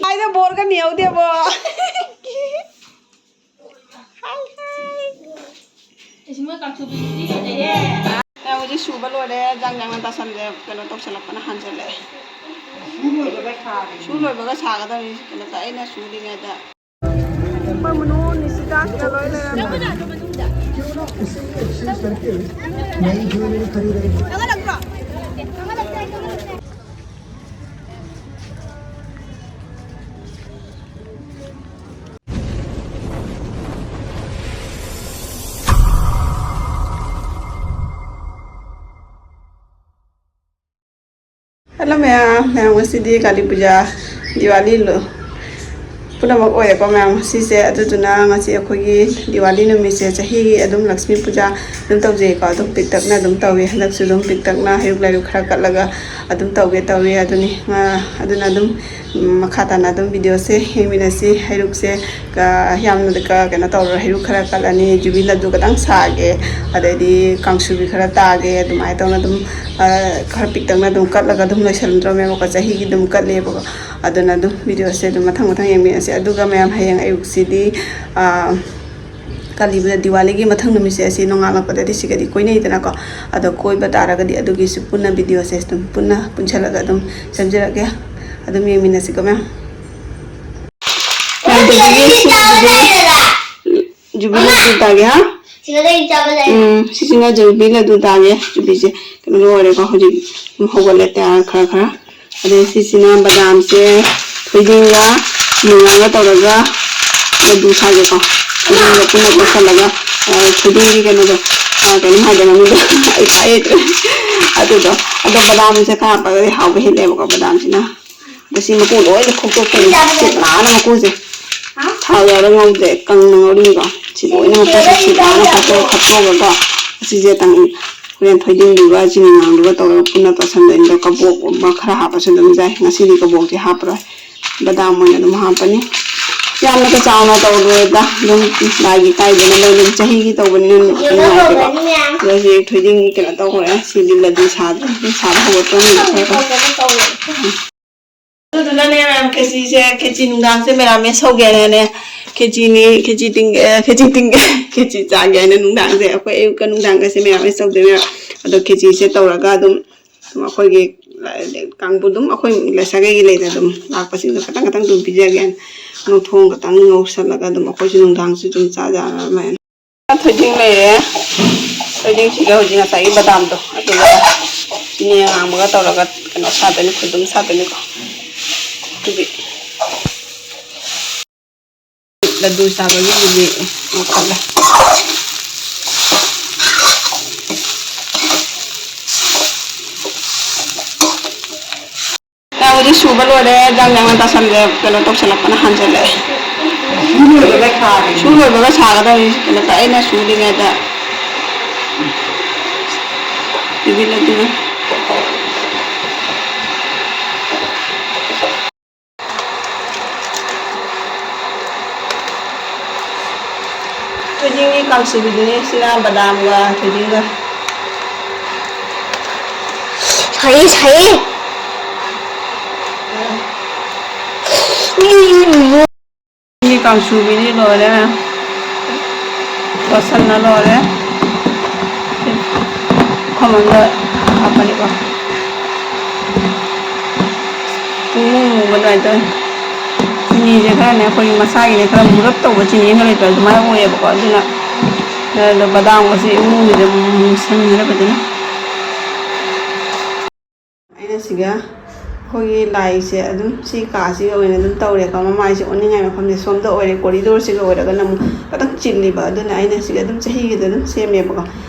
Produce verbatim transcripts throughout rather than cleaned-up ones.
ꯍꯥꯏꯗ ꯕꯣꯔꯒ ꯅꯤꯍꯧꯗꯦꯕꯣ꯫ ꯍꯥꯏ, ꯍꯥꯏ꯫ ꯑꯩꯁꯤ ꯃꯣꯏ ꯀꯥꯡꯁꯨꯕꯤꯁꯤꯗꯤ ꯐꯖꯩꯍꯦ꯫ ꯑ, ꯍꯧꯖꯤꯛ ꯁꯨꯕ ꯂꯣꯏꯔꯦ, ꯖꯥꯡ ꯖꯥꯡꯅ ꯇꯥꯁꯜꯂꯦ, ꯀꯩꯅꯣ ꯇꯧꯁꯜꯂꯛꯄꯅ ꯍꯥꯟꯖꯜꯂꯛꯑꯦ꯫ ꯁꯨ ꯂꯣꯏꯕꯒ ꯁꯥꯒꯗꯧꯔꯤ, ꯀꯩꯅꯣ ꯇꯧ-, ꯑꯩꯅ ꯁꯨꯗ꯭ꯔꯤꯉꯩꯗ꯫ ꯑꯩꯈꯣꯏ ꯃꯅꯨ ꯅꯤꯁꯤꯀꯥꯟꯇꯒ ꯂꯣꯏ ꯂꯩꯔꯝꯃꯦ꯫ ꯅꯪ ꯀꯅꯥꯅꯣ ꯃꯅꯨꯡꯗ? ꯅꯪ ꯍꯜꯂꯛꯄ꯭ꯔꯣ? ꯅꯪ ꯍꯜꯂꯛꯇ꯭ꯔꯦ, ꯅꯪ ꯍꯜꯂꯛꯇ꯭ꯔꯦ꯫ ꯍꯜꯂꯣ ꯃꯌꯥꯝ, ꯃꯌꯥꯝ ꯉꯁꯤꯗꯤ ꯀꯥꯂꯤ ꯄꯨꯖꯥ, ꯗꯤꯋꯥꯂꯤ ꯂꯣ-, ꯄꯨꯝꯅꯃꯛ ꯑꯣꯏꯔꯦꯀꯣ ꯃꯌꯥꯝ ꯉꯁꯤꯁꯦ꯫ ꯑꯗꯨꯗꯨꯅ ꯉꯁꯤ ꯑꯩꯈꯣꯏꯒꯤ ꯗꯤꯋꯥꯂꯤ ꯅꯨꯃꯤꯠꯁꯦ ꯆꯍꯤꯒꯤ ꯑꯗꯨꯝ ꯂꯛꯁꯃꯤ ꯄꯨꯖꯥ ꯑꯗꯨꯝ ꯇꯧꯖꯩꯀꯣ꯫ ꯑꯗꯨꯝ ꯄꯤꯛꯇꯛꯅ ꯑꯗꯨꯝ ꯇꯧꯋꯤ꯫ ꯍꯟꯗꯛꯁꯨ ꯑꯗꯨꯝ ꯄꯤꯛꯇꯛꯅ ꯍꯩꯔꯨꯛ ꯂꯥꯏꯔꯨꯛ ꯈꯔ ꯀꯠꯂꯒ ꯑꯗꯨꯝ ꯇꯧꯒꯦ ꯇꯧꯋꯤ꯫ ꯑꯗꯨꯅꯤ, ꯑ, ꯑꯗꯨꯅ ꯑꯗꯨꯝ, ꯎꯝ, ꯃꯈꯥ ꯇꯥꯅ ꯑꯗꯨꯝ ꯚꯤꯗꯤꯑꯣꯁꯦ ꯌꯦꯡꯃꯤꯟꯅꯁꯤ꯫ ꯍꯩꯔꯨꯛꯁꯦ ꯀ-, ꯌꯥꯝꯅ ꯀ-, ꯀꯩꯅꯣ ꯇꯧꯔꯣꯏ, ꯍꯩꯔꯨꯛ ꯈꯔ ꯀꯠꯂꯅꯤ, ꯖꯨꯕꯤ ꯂꯗꯨ ꯈꯇꯪ ꯁꯥꯒꯦ, ꯑꯗꯩꯗꯤ ꯀꯥꯡꯁꯨꯕꯤ ꯈꯔ ꯇꯥꯒꯦ, ꯑꯗꯨꯃꯥꯏꯅ ꯇꯧꯅ ꯑꯗꯨꯝ, ꯑ, ꯈꯔ ꯄꯤꯛꯇꯛꯅ ꯑꯗꯨꯝ ꯀꯠꯂꯒ ꯑꯗꯨꯝ ꯂꯣꯏꯁꯤꯟꯗ꯭ꯔꯣꯃꯦꯕꯀꯣ, ꯆꯍꯤꯒꯤ ꯑꯗꯨꯝ ꯀꯠꯂꯦꯕꯀꯣ꯫ ꯑꯗꯨꯅ ꯑꯗꯨꯝ ꯚꯤꯗꯤꯑꯣꯁꯦ ꯑꯗꯨꯝ ꯃꯊꯪ ꯃꯊꯪ ꯌꯦꯡꯃꯤꯟꯅꯁꯦ꯫ ꯑꯗꯨꯒ ꯃꯌꯥꯝ ꯍꯌꯦꯡ ꯑꯌꯨꯛꯁꯤꯗꯤ, ꯑ, ꯀꯥꯂꯤ ꯄꯨꯖꯥ ꯗꯤꯋꯥꯂꯤꯒꯤ ꯃꯊꯪ ꯅꯨꯃꯤꯠꯁꯦ ꯑꯁꯤ ꯅꯣꯡꯉꯥꯜꯂꯛꯄꯗꯗꯤ ꯁꯤꯒꯗꯤ ꯀꯣꯏꯅꯩꯗꯅꯀꯣ꯫ ꯑꯗꯣ ꯀꯣꯏꯕ ꯇꯥꯔꯒꯗꯤ ꯑꯗꯨꯒꯤꯁꯨ ꯄꯨꯟꯅ ꯚꯤꯗꯤꯑꯣꯁꯦ ꯑꯗꯨꯝ ꯄꯨꯟꯅ ꯄꯨꯟꯁꯤꯜꯂꯒ ꯑꯗꯨꯝ ꯁꯦꯝꯖꯔꯛꯀꯦ꯫ ꯑꯗꯨꯝ ꯌꯦꯡꯃꯤꯟꯅꯁꯤꯀꯣ ꯃꯌꯥꯝ꯫ ꯌꯥꯝꯗꯕꯤꯒꯤ ꯁꯤꯡꯖꯨꯗꯨꯗꯤ ꯖꯨꯕꯤ ꯂꯗꯨ ꯇꯥꯒꯦ, ꯍꯥ? ꯁꯤꯒꯗꯩ ꯆꯥꯕ ꯂꯩ꯫ ꯎꯝ, ꯁꯤꯁꯤꯅ ꯖꯨꯕꯤ ꯂꯗꯨ ꯇꯥꯒꯦ꯫ ꯖꯨꯕꯤꯁꯦ ꯀꯩꯅꯣ ꯂꯣꯏꯔꯦꯀꯣ, ꯍꯧꯖꯤꯛ ꯑꯗꯨꯝ ꯍꯧꯒꯠꯂꯦ ꯇꯌꯥꯔ ꯈꯔ ꯈꯔ꯫ ꯑꯗꯩ ꯁꯤꯁꯤꯅ ꯕꯗꯥꯝꯁꯦ ꯊꯣꯏꯗꯤꯡꯒ ꯆꯤꯅꯤ ꯉꯥꯡꯒ ꯇꯧꯔꯒ ꯂꯗꯨ ꯁꯥꯒꯦꯀꯣ꯫ ꯊꯣꯏꯗꯤꯡꯒ ꯄꯨꯟꯅ ꯇꯣꯠꯁꯜꯂꯒ, ꯑ, ꯊꯣꯏꯗꯤꯡꯒꯤ ꯀꯩꯅꯣꯗꯣ, ꯑ, ꯀꯩꯅꯣꯝ ꯍꯥꯏꯗꯅ ꯃꯃꯤꯡꯗꯣ ꯑꯩ ꯈꯥꯏ ꯍꯩꯇ꯭ꯔꯦ꯫ ꯑꯗꯨꯗꯣ, ꯑꯗꯣ ꯕꯗꯥꯝꯁꯦ ꯈꯔ ꯍꯥꯞꯄꯒꯗꯤ ꯍꯥꯎꯕ ꯍꯦꯜꯂꯦꯕꯀꯣ, ꯕꯗꯥꯝꯁꯤꯅ꯫ ꯑꯗ ꯁꯤ ꯃꯀꯨ ꯂꯣꯏꯅ ꯈꯣꯛꯇꯣꯛꯇꯣꯏꯅꯤ꯫ ꯁꯤꯠ ꯅꯥꯟꯅ ꯃꯀꯨꯁꯦ꯫ ꯊꯥꯎ ꯌꯥꯎꯔ ꯉꯧꯗꯦ, ꯀꯪꯅ ꯉꯧꯔꯤꯅꯤꯀꯣ꯫ ꯁꯤ ꯂꯣꯏꯅ ꯃꯀꯨꯁꯦ ꯁꯤꯠ ꯅꯥꯟꯅ ꯈꯣꯛꯇꯣꯛꯑ ꯈꯠꯇꯣꯛꯑꯒꯀꯣ꯫ ꯑꯁꯤꯁꯦ ꯇꯪ-, ꯍꯣꯔꯦꯟ ꯊꯣꯏꯗꯤꯡꯗꯨꯒ ꯆꯤꯅꯤ ꯉꯥꯡꯗꯨꯒ ꯇꯧꯔꯒ ꯄꯨꯟꯅ ꯇꯣꯠꯁꯟꯗꯣꯏꯅꯤꯗꯣ꯫ ꯀꯕꯣꯛꯀꯨꯝꯕ ꯈꯔ ꯍꯥꯞꯄꯁꯨ ꯑꯗꯨꯝ ꯌꯥꯏ꯫ ꯉꯁꯤꯗꯤ ꯀꯕꯣꯛꯇꯤ ꯍꯥꯞꯄꯔꯣꯏ꯫ ꯕꯗꯥꯝ ꯑꯣꯏꯅ ꯑꯗꯨꯝ ꯍꯥꯞꯄꯅꯤ꯫ ꯌꯥꯝꯅꯒ ꯆꯥꯎꯅ ꯇꯧꯔꯣꯏꯗ꯫ ꯑꯗꯨꯝ ꯂꯥꯏꯒꯤ ꯀꯥꯏꯗꯅ ꯂꯣꯏ ꯑꯗꯨꯝ ꯆꯍꯤꯒꯤ ꯇꯧꯕꯅꯤꯅ ꯅꯨꯡꯉꯥꯏꯇꯦꯀꯣ꯫ ꯑꯗꯣ ꯍꯧꯖꯤꯛ ꯊꯣꯏꯗꯤꯡ ꯀꯩꯅꯣ ꯇꯧꯈ꯭ꯔꯦ꯫ ꯁꯤꯗꯤ ꯂꯗꯨ ꯁꯥꯗ꯭ꯔꯦ꯫ ꯑꯗꯨꯝ ꯁꯥꯕ ꯍꯧꯒꯠꯄ ꯉꯝꯗ꯭ꯔꯦ꯫ ꯑꯗꯨꯗꯨꯅꯅꯦ ꯃꯌꯥꯝ, ꯈꯦꯆꯤꯁꯦ, ꯈꯦꯆꯤ ꯅꯨꯡꯗꯥꯡꯁꯦ ꯃꯦꯔꯥꯃꯦꯁ ꯍꯧꯒꯦꯅꯅꯦ, ꯈꯦꯆꯤꯅꯤ, ꯈꯦꯆꯤ ꯇꯤꯡꯒꯦ, ꯈꯦꯆꯤ ꯇꯤꯡꯒꯦ, ꯈꯦꯆꯤ ꯆꯥꯒꯦ ꯍꯥꯏꯅ ꯅꯨꯡꯗꯥꯡꯁꯦ, ꯑꯩꯈꯣꯏ ꯑꯌꯨꯛꯀ ꯅꯨꯡꯗꯥꯡꯒꯁꯦ ꯃꯦꯔꯥꯃꯦꯁ ꯇꯧꯗꯣꯏꯅꯦꯕ꯫ ꯑꯗꯣ ꯈꯦꯆꯤꯁꯦ ꯇꯧꯔꯒ ꯑꯗꯨꯝ, ꯑꯗꯨꯝ ꯑꯩꯈꯣꯏꯒꯤ ꯀꯥꯡꯕꯨ ꯑꯗꯨꯝ, ꯑꯩꯈꯣꯏ ꯂꯩꯁꯥꯒꯩꯒꯤ ꯂꯩꯗ ꯑꯗꯨꯝ ꯂꯥꯛꯄꯁꯤꯡꯗꯣ ꯈꯇꯪ ꯈꯇꯪ ꯑꯗꯨꯝ ꯄꯤꯖꯒꯦ ꯍꯥꯏꯅ ꯉꯧꯊꯣꯡ ꯈꯇꯪ ꯉꯧꯁꯜꯂꯒ ꯑꯗꯨꯝ ꯑꯩꯈꯣꯏꯁꯨ ꯅꯨꯡꯗꯥꯡꯁꯨ ꯑꯗꯨꯝ ꯆꯥꯖꯔꯝꯃꯦ꯫ ꯊꯣꯏꯗꯤꯡ ꯂꯩꯔꯦ꯫ ꯊꯣꯏꯗꯤꯡꯁꯤꯒ ꯍꯧꯖꯤꯛ ꯉꯁꯥꯏꯒꯤ ꯕꯗꯥꯝꯗꯣ ꯑꯗꯨꯒ ꯆꯤꯅꯤ ꯑꯉꯥꯡꯕꯒ ꯇꯧꯔꯒ ꯀꯩꯅꯣ ꯁꯥꯗꯣꯏꯅꯤ, ꯈꯨꯗꯨꯝ ꯁꯥꯗꯣꯏꯅꯤꯀꯣ꯫ ꯑꯗꯨꯒꯤ ꯂꯗꯨ ꯁꯥꯕꯒꯤꯗꯨꯗꯤ ꯂꯧꯈꯠꯂꯦ꯫ ꯌꯥꯕꯨꯗꯤ ꯁꯨꯕ ꯂꯣꯏꯔꯦ, ꯖꯥꯡ ꯖꯥꯡꯅ ꯇꯥꯁꯜꯂꯦ, ꯀꯩꯅꯣ ꯇꯧꯁꯜꯂꯛꯄꯅ ꯍꯥꯟꯖꯜꯂꯛꯑꯦ꯫ ꯁꯨ ꯂꯣꯏꯕꯒ ꯁꯥꯔꯦ꯫ ꯁꯨ ꯂꯣꯏꯕꯒ ꯁꯥꯒꯗꯧꯅꯤ, ꯀꯩꯅꯣ ꯇꯧ-, ꯑꯩꯅ ꯁꯨꯗ꯭ꯔꯤꯉꯩꯗ꯫ ꯏꯕꯤꯜ ꯑꯗꯨꯅ꯫ ꯊꯣꯏꯗꯤꯡꯒꯤ ꯀꯥꯡꯁꯨꯕꯤꯗꯨꯅꯤ ꯁꯤꯅ, ꯕꯗꯥꯝꯒ ꯊꯣꯏꯗꯤꯡꯒ꯫ ꯁꯥꯏꯌꯦ, ꯁꯥꯏꯌꯦ꯫ ꯊꯣꯏꯗꯤꯡꯒꯤ ꯀꯥꯡꯁꯨꯕꯤꯗꯤ ꯂꯣꯏꯔꯦ꯫ ꯂꯣꯏꯁꯟꯅ ꯂꯣꯏꯔꯦ꯫ ꯈꯣꯃꯟꯗ ꯍꯥꯞꯄꯅꯤꯀꯣ꯫ ꯄꯨꯡꯃꯨ ꯃꯨꯕ ꯑꯗꯨꯃꯥꯏꯅ ꯇꯧꯋꯤ꯫ ꯆꯤꯅꯤꯁꯦ ꯈꯔꯅꯦ, ꯑꯩꯈꯣꯏꯒꯤ ꯃꯁꯥꯒꯤꯅꯦ, ꯈꯔ ꯃꯨꯔꯞ ꯇꯧꯕ ꯆꯤꯅꯤ ꯑꯃ ꯂꯩꯇ꯭ꯔꯣ, ꯑꯗꯨꯃꯥꯏꯅ ꯑꯣꯏꯌꯦꯕꯀꯣ꯫ ꯑꯗꯨꯅ, ꯑꯗꯣ ꯕꯗꯥꯝꯒꯁꯦ ꯏꯃꯨꯡꯁꯤꯗ ꯃꯨꯁꯟꯈ꯭ꯔꯦ ꯐꯖꯅ꯫ ꯑꯩꯅ ꯁꯤꯒ ꯑꯩꯈꯣꯏꯒꯤ ꯂꯥꯏꯁꯦ ꯑꯗꯨꯝ ꯁꯤ ꯀꯥꯁꯤꯒ ꯑꯣꯏꯅ ꯑꯗꯨꯝ ꯇꯧꯔꯦꯀꯣ꯫ ꯃꯃꯥꯏꯁꯦ ꯑꯣꯟꯅꯤꯡꯉꯥꯏ ꯃꯐꯝꯁꯦ ꯁꯣꯝꯗ ꯑꯣꯏꯔꯦ, ꯀꯣꯔꯤꯗꯣꯔꯁꯤꯒ ꯑꯣꯏꯔꯒꯅ ꯑꯃꯨꯛ ꯈꯤꯇꯪ ꯆꯤꯜꯂꯤꯕ, ꯑꯗꯨꯅ ꯑꯩꯅ ꯁꯤꯒ ꯑꯗꯨꯝ ꯆꯍꯤꯒꯤꯗ ꯑꯗꯨꯝ ꯁꯦꯝꯃꯦꯕꯀꯣ꯫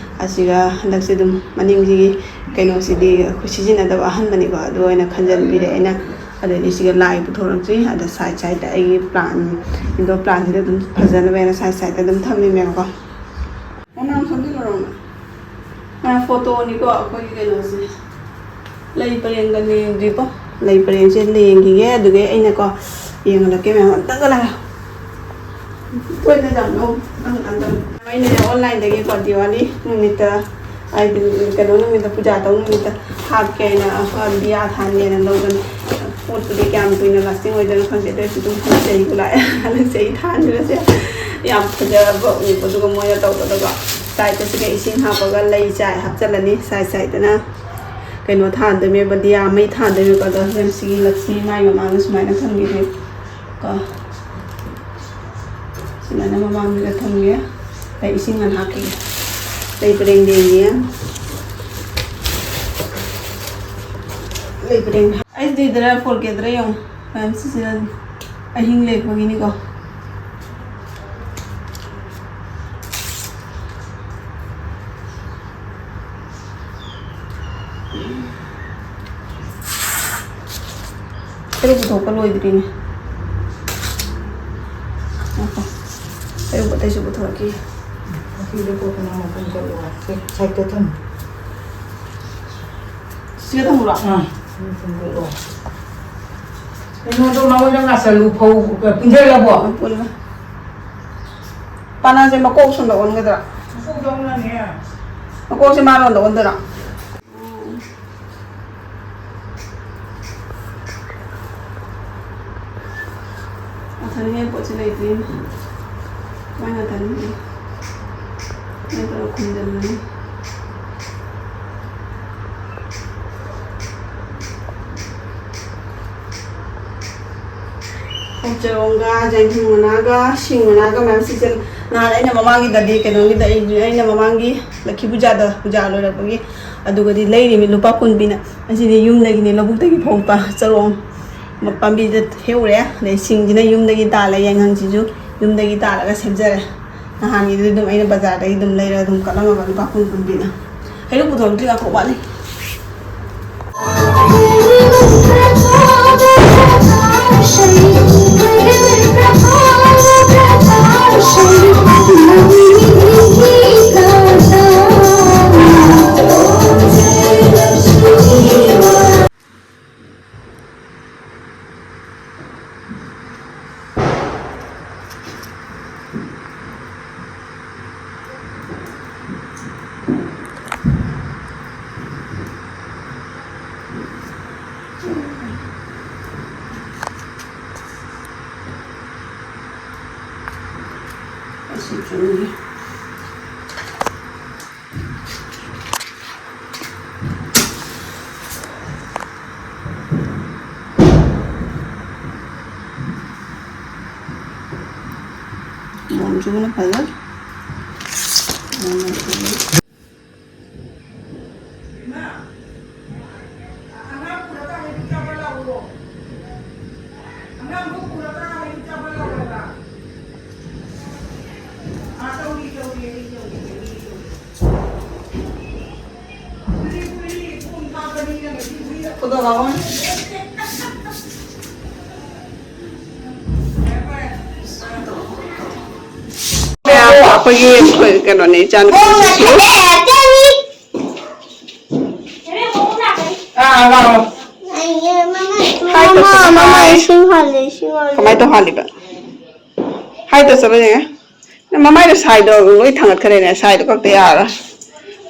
ꯑꯁꯤꯒ ꯍꯟꯗꯛꯁꯦ ꯑꯗꯨꯝ ꯃꯅꯤꯡꯁꯤꯒꯤ ꯀꯩꯅꯣꯁꯤꯗꯤ ꯑꯩꯈꯣꯏ ꯁꯤꯖꯤꯟꯅꯗꯕ ꯑꯍꯟꯕꯅꯤꯀꯣ, ꯑꯗꯨ ꯑꯣꯏꯅ ꯈꯟꯖꯟꯕꯤꯔꯦ ꯑꯩꯅ꯫ ꯑꯗꯩꯗꯤ ꯁꯤꯒ ꯂꯥꯏ ꯄꯨꯊꯣꯔꯛꯇ꯭ꯔꯤ, ꯑꯗ ꯁꯥꯏꯠ ꯁꯥꯏꯠꯇ ꯑꯩꯒꯤ ꯄ꯭ꯂꯥꯟ, ꯏꯟꯗꯣꯔ ꯄ꯭ꯂꯥꯟꯁꯤꯗ ꯑꯗꯨꯝ ꯐꯖꯅꯕ ꯑꯩꯅ ꯁꯥꯏꯠ ꯁꯥꯏꯠꯇ ꯑꯗꯨꯝ ꯊꯝꯃꯤꯃꯦꯕꯀꯣ꯫ ꯃꯅꯥ ꯁꯣꯝꯖꯤꯜꯂꯨꯔꯣ꯫ ꯑ, ꯐꯣꯇꯣꯅꯤꯀꯣ ꯑꯩꯈꯣꯏꯒꯤ ꯀꯩꯅꯣꯁꯦ꯫ ꯂꯩ ꯄꯔꯦꯡꯒ ꯂꯦꯡꯗ꯭ꯔꯤꯀꯣ꯫ ꯂꯩ ꯄꯔꯦꯡꯁꯦ ꯂꯦꯡꯈꯤꯒꯦ, ꯑꯗꯨꯒ ꯑꯩꯅꯀꯣ ꯌꯦꯡꯍꯜꯂꯛꯀꯦ ꯃꯌꯥꯝ ꯑꯝꯇꯪꯒ ꯂꯥꯛꯑꯣ꯫ ꯊꯣꯏꯅ ꯌꯥꯝ ꯂꯧ-, ꯅꯪ ꯑꯝꯇꯪ꯫ ꯑꯩꯅꯅꯦ ꯑꯣꯟꯂꯥꯏꯟꯗꯒꯤꯀꯣ ꯗꯤꯋꯥꯂꯤ ꯅꯨꯃꯤꯠꯇ, ꯍꯥꯏꯗꯤ ꯀꯩꯅꯣ ꯅꯨꯃꯤꯠꯇ, ꯄꯨꯖꯥ ꯇꯧ ꯅꯨꯃꯤꯠꯇ ꯍꯥꯞꯀꯦ ꯍꯥꯏꯅ, ꯑ, ꯗꯤꯌꯥ ꯊꯥꯟꯒꯦꯅ ꯂꯧꯕꯅꯤ꯫ ꯄꯣꯠꯄꯨꯗꯤ ꯀꯌꯥꯝ ꯀꯨꯏꯅ ꯂꯥꯁꯇꯤꯡ ꯑꯣꯏꯗꯣꯏꯅꯣ ꯈꯪꯗꯦ, ꯑꯗꯨ ꯑꯣꯏꯔꯁꯨ ꯑꯗꯨꯝ ꯍꯟꯗꯛ ꯆꯍꯤ ꯈꯨꯂꯥꯏ, ꯍꯟꯗꯛ ꯆꯍꯤ ꯊꯥꯟꯈꯤꯕꯁꯦ ꯌꯥꯝ ꯐꯖꯕ ꯎꯕ꯫ ꯑꯗꯨꯒ ꯃꯣꯏꯅ ꯇꯧꯕꯗꯀꯣ, ꯁꯥꯏꯠꯇꯁꯤꯒ ꯏꯁꯤꯡ ꯍꯥꯞꯄꯒ ꯂꯩ ꯆꯥꯏ ꯍꯥꯞꯆꯜꯂꯅꯤ꯫ ꯁꯥꯏꯠ ꯁꯥꯏꯠꯇꯅ ꯀꯩꯅꯣ ꯊꯥꯟꯗꯣꯏꯅꯦꯕ, ꯗꯤꯌꯥ ꯃꯩ ꯊꯥꯟꯗꯣꯏꯅꯦꯕ꯫ ꯑꯗꯣ ꯁꯤꯒꯤ ꯂꯛꯁꯃꯤ ꯃꯥꯏ ꯃꯃꯥꯡꯗ ꯁꯨꯃꯥꯏꯅ ꯊꯝꯈꯤꯗꯣꯏꯅꯤ ꯀꯣ꯫ ꯁꯨꯃꯥꯏꯅ ꯃꯃꯥꯡꯗꯨꯗ ꯊꯝꯒꯦ꯫ ꯑꯩ ꯏꯁꯤꯡ ꯍꯥꯟꯅ ꯍꯥꯞꯈꯤꯒꯦ꯫ ꯂꯩ ꯄꯔꯦꯡ ꯂꯦꯡꯉꯦ꯫ ꯂꯩ ꯄꯔꯦꯡ ꯑꯩꯁ ꯗꯤꯗꯔ ꯐꯣꯔ ꯀꯦꯗꯔ ꯌꯦꯡꯉꯨ꯫ ꯃꯌꯥꯝ ꯁꯤꯖꯤꯟꯅꯅꯤ꯫ ꯑꯍꯤꯡ ꯂꯦꯛꯄꯒꯤꯅꯤꯀꯣ꯫ ꯍꯩꯔꯨꯛ ꯄꯨꯊꯣꯛꯄ ꯂꯣꯏꯗ꯭ꯔꯤꯅꯦ꯫ ꯉꯥꯏꯈꯣ꯫ ꯍꯩꯔꯨꯛ ꯑꯇꯩꯁꯨ ꯄꯨꯊꯣꯔꯛꯈꯤ꯫ ꯑꯁꯤꯗ ꯀꯣꯠꯇꯅ ꯃꯄꯨꯟ ꯆꯠꯂꯨ꯫ ꯁꯤ ꯁꯥꯏꯠꯇ ꯊꯝꯃꯨ꯫ ꯁꯤꯗ ꯊꯝꯃꯨꯔꯣ? ꯑꯥ꯫ ꯁꯤꯗ ꯊꯝꯖꯜꯂꯣ꯫ ꯀꯩꯅꯣꯗꯣ ꯃꯉꯣꯟꯗ ꯉꯥꯁꯜꯂꯨ ꯐꯧ ꯄꯨꯟꯖꯜꯂꯕꯣ? ꯄꯨꯜꯂꯦ꯫ ꯄꯥꯅꯥꯁꯦ ꯃꯀꯣꯛ ꯁꯣꯝꯗ ꯑꯣꯟꯒꯗ꯭ꯔꯥ? ꯃꯀꯣꯛꯇ ꯑꯣꯟꯒꯅꯤ꯫ ꯃꯀꯣꯛꯁꯦ ꯃꯥꯔꯣꯝꯗ ꯑꯣꯟꯗꯣꯏꯔꯣ? ꯃꯊꯟꯅꯤꯡꯉꯥꯏ ꯄꯣꯠꯁꯦ ꯂꯩꯇ꯭ꯔꯤꯅꯦ꯫ ꯃꯥꯏ ꯃꯊꯟꯅꯤ꯫ ꯃꯥꯏ ꯇꯧꯔ ꯈꯨꯝꯖꯤꯜꯂꯅꯤ꯫ ꯆꯔꯣꯡꯒ, ꯖꯥꯏꯅꯤꯡ ꯃꯅꯥꯒ, ꯁꯤꯡ ꯃꯅꯥꯒ ꯃꯌꯥꯝ ꯁꯤꯁꯦ ꯅꯍꯥꯟ ꯑꯩꯅ ꯃꯃꯥꯡꯒꯤꯗꯗꯤ ꯀꯩꯅꯣꯒꯤꯗ ꯑꯩ, ꯑꯩꯅ ꯃꯃꯥꯡꯒꯤ ꯂꯛꯈꯤ ꯄꯨꯖꯥꯗ, ꯄꯨꯖꯥ ꯂꯣꯏꯔꯛꯄꯒꯤ, ꯑꯗꯨꯒꯗꯤ ꯂꯩꯔꯤꯕ ꯂꯨꯄꯥ ꯀꯨꯟ ꯄꯤꯅ꯫ ꯑꯁꯤꯗꯤ ꯌꯨꯝꯗꯒꯤꯅꯦ, ꯂꯧꯕꯨꯛꯇꯒꯤ ꯐꯥꯎꯕ ꯆꯔꯣꯡ ꯄꯥꯝꯕꯤꯗ ꯍꯦꯛꯎꯔꯦ꯫ ꯑꯗꯩ ꯁꯤꯡꯁꯤꯅ ꯌꯨꯝꯗꯒꯤ ꯇꯥꯜꯂꯦ, ꯌꯥꯏꯉꯪꯁꯤꯁꯨ ꯌꯨꯝꯗꯒꯤ ꯇꯥꯜꯂꯒ ꯁꯦꯝꯖꯔꯦ꯫ ꯅꯍꯥꯟꯒꯤꯗꯨꯗꯤ ꯑꯗꯨꯝ ꯑꯩꯅ ꯕꯖꯥꯔꯗꯒꯤ ꯑꯗꯨꯝ ꯂꯩꯔꯒ ꯑꯗꯨꯝ ꯀꯠꯂꯝꯃꯕ ꯂꯨꯄꯥ ꯀꯨꯟ ꯀꯨꯟ ꯄꯤꯅ꯫ ꯍꯩꯔꯨꯛ ꯄꯨꯊꯣꯔꯛꯇ꯭ꯔꯤ, ꯉꯥꯏꯈꯣ, ꯋꯥꯠꯂꯤ꯫ ꯅꯣꯡ ꯆꯨꯕꯅ ꯐꯖ꯫ ꯑꯩꯈꯣꯏꯒꯤ ꯀꯩꯅꯣꯅꯦ, ꯏꯆꯥꯅꯨꯄꯤꯁꯤꯁꯨ꯫ ꯃꯃꯥ, ꯃꯃꯥ, ꯏꯁꯤꯡ ꯍꯥꯜꯂꯦ, ꯏꯁꯤꯡ ꯍꯥꯜꯂꯦ꯫ ꯀꯃꯥꯏꯅ ꯇꯧ ꯍꯥꯜꯂꯤꯕ? ꯍꯥꯏꯗ ꯆꯠꯂꯣ ꯌꯦꯡꯉꯦ꯫ ꯅꯪ ꯃꯃꯥꯏꯗꯣ ꯁꯥꯏꯗꯣ ꯂꯣꯏ ꯊꯥꯡꯒꯠꯈ꯭ꯔꯦꯅꯦ, ꯁꯥꯏꯗꯣ ꯀꯛꯇ ꯌꯥꯔꯔꯣꯏ꯫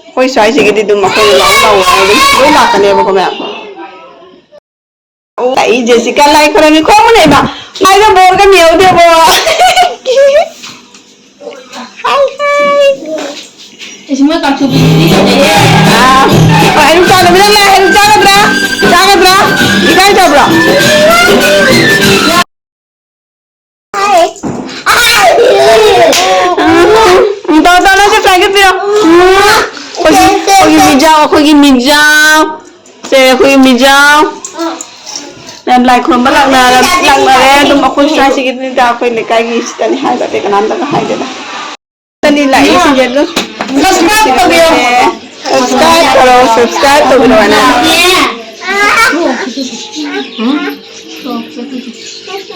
ꯑꯩꯈꯣꯏ ꯁ꯭ꯋꯥꯏꯁꯤꯒꯤꯗꯤ ꯑꯗꯨꯝ ꯑꯩꯈꯣꯏ ꯂꯥꯎ ꯂꯥꯎ ꯑꯗꯨꯝ ꯂꯣꯏ ꯂꯥꯛꯀꯅꯦꯕꯀꯣ ꯃꯌꯥꯝ꯫ ꯑꯣ, ꯑꯩ ꯖꯦꯁꯤꯀꯥ ꯂꯥꯏ ꯈꯣꯏꯔꯝꯃꯤ ꯈꯣꯡꯕꯅꯦꯕ꯫ ꯃꯥꯏꯗ ꯕꯣꯔꯒ ꯅꯤꯍꯧꯗꯦꯕꯣ꯫ ꯍꯥꯏ, ꯍꯥꯏ꯫ ꯑꯩꯁꯤ ꯃꯣꯏ ꯀꯥꯡꯁꯨꯕꯤꯗꯨꯗꯤ ꯐꯖꯩꯍꯦ꯫ ꯑꯥ, ꯍꯣꯏ, ꯑꯗꯨꯝ ꯆꯥꯗꯕꯤꯗ ꯂꯥꯏ ꯑꯗꯨꯝ ꯆꯥꯒꯗ꯭ꯔꯥ? ꯆꯥꯒꯗ꯭ꯔꯥ? ꯏꯀꯥꯏꯗꯕ꯭ꯔꯣ? ꯎꯝ, ꯇꯧ, ꯇꯧ, ꯅꯪꯁꯨ ꯐ꯭ꯂꯥꯏꯠꯀ ꯄꯤꯔꯣ꯫ ꯎꯝ, ꯑꯩꯈꯣꯏꯒꯤ, ꯑꯩꯈꯣꯏꯒꯤ ꯃꯤꯖꯥꯎ, ꯑꯩꯈꯣꯏꯒꯤ ꯃꯤꯖꯥꯎ꯫ ꯁꯦ, ꯑꯩꯈꯣꯏꯒꯤ ꯃꯤꯖꯥꯎ꯫ ꯌꯥꯝ ꯂꯥꯏ ꯈꯨꯔꯨꯝꯕ ꯂꯥꯛꯅꯔ-, ꯂꯥꯛꯅꯔꯦ꯫ ꯑꯗꯨꯝ ꯑꯩꯈꯣꯏ ꯁ꯭ꯋꯥꯏꯁꯤꯒꯤ ꯅꯨꯃꯤꯗꯥꯡ ꯑꯩꯈꯣꯏ ꯂꯩꯀꯥꯏꯒꯤ ꯁꯤꯗꯅꯤ ꯍꯥꯏꯕ ꯑꯇꯩ ꯀꯅꯥꯝꯇꯒ ꯍꯥꯏꯗꯦꯗ꯫ ꯇꯅꯤ ꯂꯥꯛꯏꯁꯤꯡꯁꯦ ꯑꯗꯨꯝ꯫ Subscribe ꯇꯧꯕꯤꯔꯣ꯫ Subscribe ꯇꯧꯔꯣ, subscribe ꯇꯧꯕꯤꯔꯣ ꯍꯥꯏꯅ꯫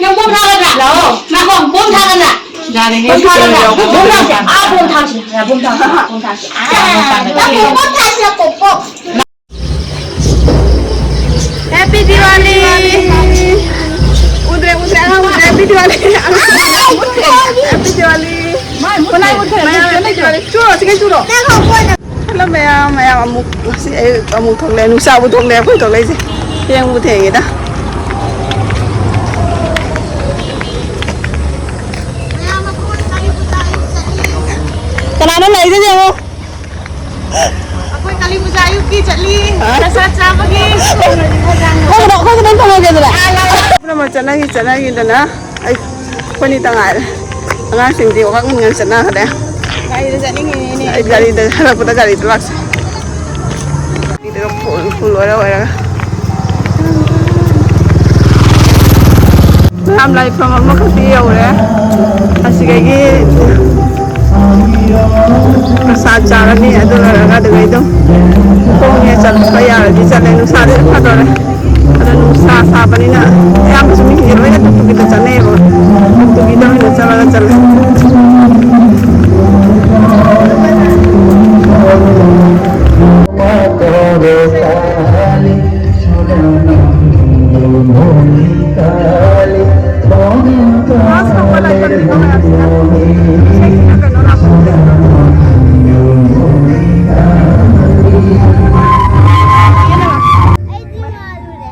ꯅꯪ ꯕꯣꯝ ꯊꯥꯒꯗ꯭ꯔꯥ? ꯂꯥꯛꯑꯣ꯫ ꯉꯥꯏꯈꯣ, ꯕꯣꯝ ꯊꯥꯒꯗ꯭ꯔꯥ? ꯌꯥꯔꯦꯍꯦ, ꯕꯣꯝ ꯊꯥꯒꯗ꯭ꯔꯥ? ꯕꯣꯝ ꯊꯥꯁꯦ꯫ ꯑꯥ, ꯕꯣꯝ ꯊꯥꯁꯦ꯫ ꯕꯣꯝ ꯊꯥꯁꯦ꯫ ꯑꯥ, ꯕꯣꯝ ꯊꯥꯁꯦ꯫ ꯕꯣꯝ ꯊꯥꯁꯦ꯫ Happy Diwali! ꯎꯗ꯭ꯔꯦ, ꯎꯗ꯭ꯔꯦ, ꯑꯉꯥꯡ ꯎꯗ꯭ꯔꯦ꯫ Happy Diwali! Happy Diwali! ꯃꯌꯥꯝ Happy Diwali! ꯆꯨꯔꯣ, chicken ꯆꯨꯔꯣ꯫ Hello ꯃꯌꯥꯝ, ꯃꯌꯥꯝ ꯑꯃꯨꯛ ꯉꯁꯤ ꯑꯌꯨꯛ ꯑꯃꯨꯛ ꯊꯣꯛꯂꯛꯑꯦ꯫ ꯅꯨꯡꯁꯥꯕꯨ ꯊꯣꯛꯂꯛꯑꯦ, ꯑꯩꯈꯣꯏ ꯊꯣꯛꯂꯛꯏꯁꯦ꯫ ꯊꯦꯡꯕꯨ ꯊꯦꯡꯉꯦꯗ꯫ ꯑꯩꯗꯅꯦ ꯑꯃꯨꯛ ꯑꯩꯈꯣꯏ ꯀꯥꯂꯤ ꯄꯨꯖꯥ ꯑꯌꯨꯛꯀꯤ ꯆꯠꯂꯤ꯫ ꯑ? ꯄ꯭ꯔꯁꯥꯗ ꯆꯥꯕꯒꯤ꯫ ꯑꯩꯈꯣꯏ ꯈꯤꯇꯪ, ꯑꯩꯈꯣꯏ ꯈꯤꯇꯪ ꯊꯣꯡꯉꯒꯦꯗꯅ꯫ ꯄꯨꯝꯅꯃꯛ ꯆꯠꯅꯈꯤ, ꯆꯠꯅꯈꯤꯗꯅ ꯑꯩ, ꯑꯩꯈꯣꯏꯅꯤ ꯇ ꯉꯥꯏꯔꯦ꯫ ꯑꯉꯥꯡꯁꯤꯡꯗꯤ ꯋꯥꯛꯀꯤꯡ ꯉꯟ ꯆꯠꯅꯈ꯭ꯔꯦ꯫ ꯒꯥꯔꯤꯗ ꯆꯠꯅꯤꯡꯉꯤꯅꯦ꯫ ꯑꯩ ꯒꯥꯔꯤꯗ, ꯍꯜꯂꯛꯄꯗ ꯒꯥꯔꯤꯗ ꯂꯥꯛꯁꯦ꯫ ꯒꯥꯔꯤꯗꯒ ꯐꯨꯜ, ꯐꯨꯜ ꯑꯣꯏꯔ ꯑꯣꯏꯔꯒ꯫ ꯃꯌꯥꯝ ꯂꯥꯏꯐꯝ ꯑꯃꯈꯛꯇꯤ ꯌꯧꯔꯦ꯫ ꯑꯁꯤꯗꯒꯤ ꯄ꯭ꯔꯁꯥꯗ ꯆꯥꯔꯅꯤ꯫ ꯑꯗꯨ ꯂꯣꯏꯔꯒ ꯑꯗꯨꯗꯩ ꯑꯗꯨꯝ ꯈꯣꯡꯅ ꯆꯠꯄ ꯌꯥꯔꯗꯤ ꯆꯠꯂꯦ꯫ ꯅꯨꯡꯁꯥꯗꯤ ꯑꯗꯨꯝ ꯐꯗꯣꯔꯦ꯫ ꯑꯗꯣ ꯅꯨꯡꯁꯥ ꯁꯥꯕꯅꯤꯅ ꯑꯌꯥꯝꯕꯁꯨ ꯃꯤꯁꯤꯡꯁꯦ ꯂꯣꯏꯅ ꯇꯨꯄꯤꯗ ꯆꯠꯅꯩꯌꯦꯕ꯫ ꯇꯨꯄꯤꯗ ꯑꯣꯏꯅ ꯆꯠꯂꯒ ꯆꯠꯂꯦ꯫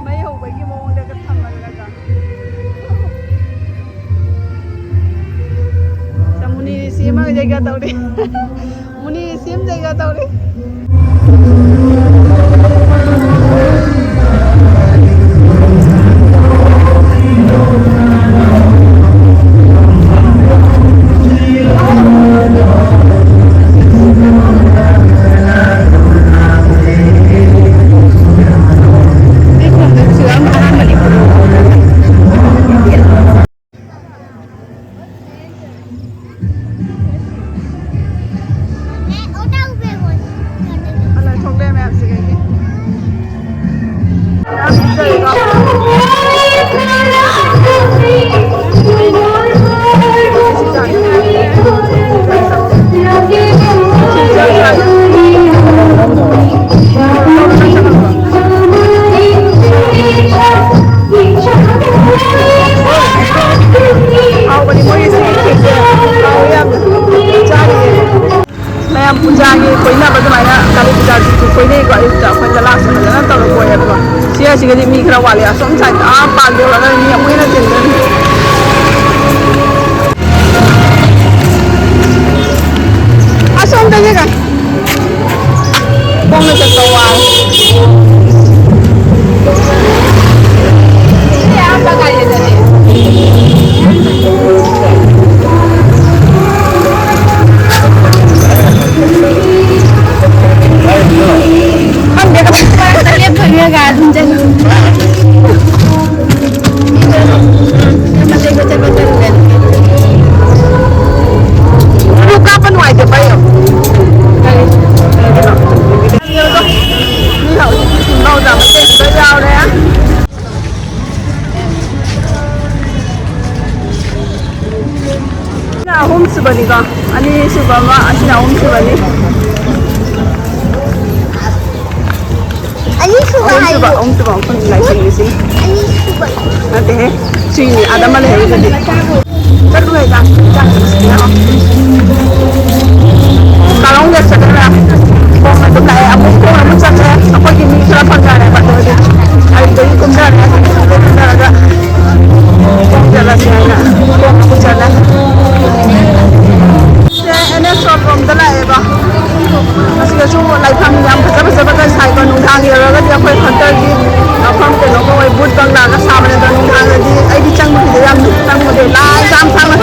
ꯃꯩ ꯍꯧꯕꯒꯤ ꯃꯑꯣꯡꯗꯒ ꯊꯝꯃꯒ꯫ ꯁꯦ ꯃꯨꯅꯤ ꯔꯤꯁꯤ ꯑꯃ ꯖꯩꯒ ꯇꯧꯔꯤ꯫ ꯃꯨꯅꯤ ꯔꯤꯁꯤ ꯑꯃ ꯖꯩꯒ ꯇꯧꯔꯤ꯫ ꯍꯥꯎꯕꯅꯤ ꯃꯣꯏꯒꯤ ꯁ꯭ꯋꯤꯠ ꯀꯦꯛꯁꯦ꯫ ꯍꯥꯎꯋꯦ ꯌꯥꯝꯅ꯫ ꯆꯥꯔꯤꯌꯦ꯫ ꯃꯌꯥꯝ ꯄꯨꯖꯥꯒꯤ ꯀꯣꯏꯅꯕ ꯑꯗꯨꯃꯥꯏꯅ ꯀꯥꯂꯤ ꯄꯨꯖꯥꯁꯤꯁꯨ ꯀꯣꯏꯅꯩꯀꯣ꯫ ꯑꯌꯨꯛꯇ ꯑꯩꯈꯣꯏ ꯆꯂꯥꯛꯁꯦ ꯐꯖꯅ ꯇꯧꯔ ꯀꯣꯏꯌꯦꯕꯀꯣ꯫ ꯁꯤ ꯑꯁꯤꯒꯗꯤ ꯃꯤ ꯈꯔ ꯋꯥꯠꯂꯤ꯫ ꯑꯁꯣꯝ ꯁꯥꯏꯗ ꯑꯥ ꯄꯥꯟ ꯌꯧꯔꯒ ꯃꯤ ꯑꯃꯨꯛ ꯍꯦꯟꯅ ꯆꯤꯟꯗꯣꯏꯅꯤ꯫ ꯑꯁꯣꯝ ꯑꯍꯨꯝꯁꯨꯕꯅꯤꯀꯣ, ꯑꯅꯤꯁꯨꯕ ꯑꯃ, ꯑꯁꯤꯅ ꯑꯍꯨꯝꯁꯨꯕꯅꯤ꯫ ꯑꯅꯤꯁꯨꯕ ꯑꯍꯨꯝꯁꯨꯕ, ꯍꯥꯏꯌꯨ꯫ ꯑꯍꯨꯝꯁꯨꯕ ꯃꯐꯝ ꯂꯥꯏꯁꯪꯒꯤꯁꯤ꯫ ꯑꯅꯤꯁꯨꯕ꯫ ꯅꯠꯇꯦꯍꯦ, ꯁꯤꯅꯤ, ꯑꯥꯗ ꯑꯃ ꯂꯩꯍꯧꯔꯤꯗꯨꯗꯤ꯫ ꯆꯠꯂꯨꯔꯦꯗ, ꯆꯥꯛ ꯆꯥꯁꯤꯅ꯫ ꯀꯥꯔꯣꯡ ꯒꯦꯠ ꯆꯠꯂꯒ ꯈꯣꯡꯅ ꯑꯗꯨꯝ ꯂꯥꯛꯑꯦ꯫ ꯑꯃꯨꯛ ꯈꯣꯡꯅ ꯑꯃꯨꯛ ꯆꯠꯂꯦ꯫ ꯑꯩꯈꯣꯏꯒꯤ ꯃꯤ ꯈꯔ ꯐꯪꯅꯔꯦꯕ, ꯑꯗꯨꯗꯤ ꯑꯗꯨꯗꯒꯤ ꯀꯨꯝꯊꯔꯦ꯫ ꯑꯗꯨꯗꯒꯤ ꯀꯨꯝꯊꯔꯒ ꯈꯣꯡ ꯆꯠꯂꯁꯤ ꯍꯥꯏꯅ ꯈꯣꯡ ꯑꯃꯨꯛ ꯆꯠꯂꯦ꯫ ꯁꯦ ꯑꯦꯟ ꯑꯦꯁ ꯔꯣꯝꯗ ꯂꯥꯛꯑꯦꯕ꯫ ꯑꯁꯤꯗꯁꯨ ꯂꯥꯏꯐꯝ ꯌꯥꯝ ꯐꯖ ꯐꯖꯕꯒ ꯁꯥꯏꯀꯣ꯫ ꯅꯨꯡꯗꯥꯡ ꯌꯧꯔꯒꯗꯤ ꯑꯩꯈꯣꯏ ꯍꯟꯇꯔꯒꯤ ꯃꯐꯝ ꯀꯩꯅꯣꯒ ꯑꯣꯏ, ꯕꯨꯠ ꯕꯪꯂꯥꯒ ꯁꯥꯕꯅꯦ꯫ ꯑꯗꯣ ꯅꯨꯡꯗꯥꯡꯗꯗꯤ ꯑꯩꯗꯤ ꯆꯪꯕꯒꯤꯗꯤ ꯌꯥꯝ ꯆꯪꯕꯗꯤ ꯂꯥꯏ ꯌꯥꯝ ꯁꯥꯡꯅ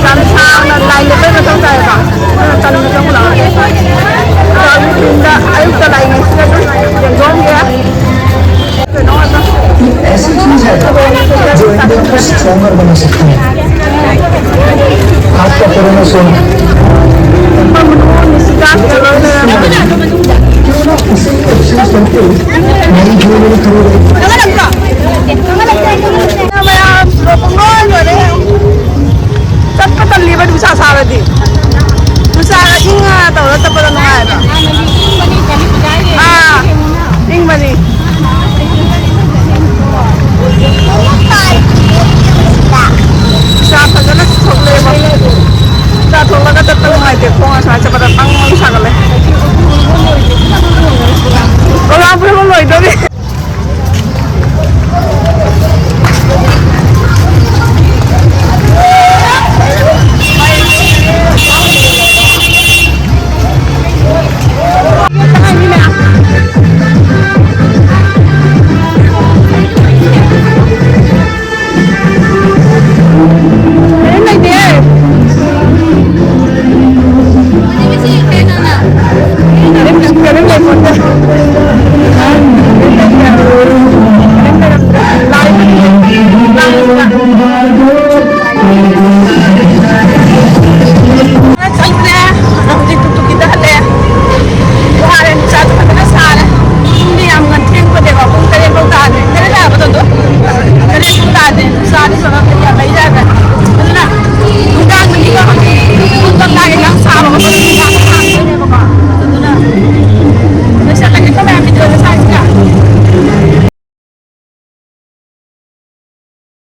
ꯌꯥꯝ ꯁꯥꯡꯅ ꯂꯥꯏ ꯂꯦꯞꯄꯩ ꯃꯊꯧ ꯇꯥꯏꯌꯦꯕ꯫ ꯑꯗꯨꯅ ꯇꯟꯅ ꯆꯪꯕ ꯂꯥꯛꯑꯣ꯫ ꯑꯗꯣ ꯑꯌꯨꯛꯇ, ꯑꯌꯨꯛꯇ ꯂꯥꯛꯏꯉꯩꯁꯤꯗ ꯑꯗꯨꯝ ꯌꯦꯡꯊꯣꯛꯑꯝꯒꯦ꯫ ऐसी चीज है जो इंडिया को स्ट्रॉन्गर बना सकती है। आपका कोरोना सोना। क्यों ना किसी को एक्सचेंज करके नई ज्वेलरी खरीदे। ꯆꯠꯄ ꯇꯜꯂꯤꯕ ꯅꯨꯡꯁꯥ ꯁꯥꯔꯗꯤ꯫ ꯅꯨꯡꯁꯥꯒ ꯏꯪꯉ ꯇꯧꯔ ꯆꯠꯄꯗ ꯅꯨꯡꯉꯥꯏꯕ꯫ ꯑꯥ, ꯏꯪꯕꯅꯤ꯫ ꯅꯨꯡꯁꯥ ꯐꯖꯅ ꯊꯣꯛꯂꯛꯑꯦꯕ꯫ ꯅꯨꯡꯁꯥ ꯊꯣꯛꯂꯒ ꯆꯠꯄ ꯅꯨꯡꯉꯥꯏꯇꯦ꯫ ꯈꯣꯡ ꯑꯁꯨꯃꯥꯏꯅ ꯆꯠꯄꯗ ꯕꯪ ꯕꯪ ꯁꯥꯒꯠꯂꯦ꯫ ꯀꯣꯂꯥ ꯄꯨꯝꯕ ꯂꯣꯏꯗꯣꯔꯦ꯫ ꯆꯠꯂꯦ꯫ ꯍꯧꯖꯤꯛ ꯇꯨꯛꯇꯨꯛꯀꯤꯗ ꯍꯜꯂꯦ꯫ ꯋꯥꯔꯦ, ꯅꯨꯡꯁꯥꯁꯨ ꯐꯖꯅ ꯁꯥꯔꯦ꯫ ꯄꯨꯡꯗꯤ ꯌꯥꯝ ꯉꯟ ꯊꯦꯡꯕꯅꯦꯕ, ꯄꯨꯡ ꯇꯔꯦꯠ ꯐꯥꯎ ꯇꯥꯗ꯭ꯔꯤ꯫ ꯇꯔꯦꯠ ꯇꯥꯔꯕ ꯇꯧꯗꯣ? ꯇꯔꯦꯠ ꯐꯥꯎ ꯇꯥꯗ꯭ꯔꯤ꯫ ꯅꯨꯡꯁꯥꯗꯤ ꯁꯣꯝ ꯅꯥꯀꯟ ꯌꯥꯝ ꯂꯩꯖꯥꯠꯅꯤ꯫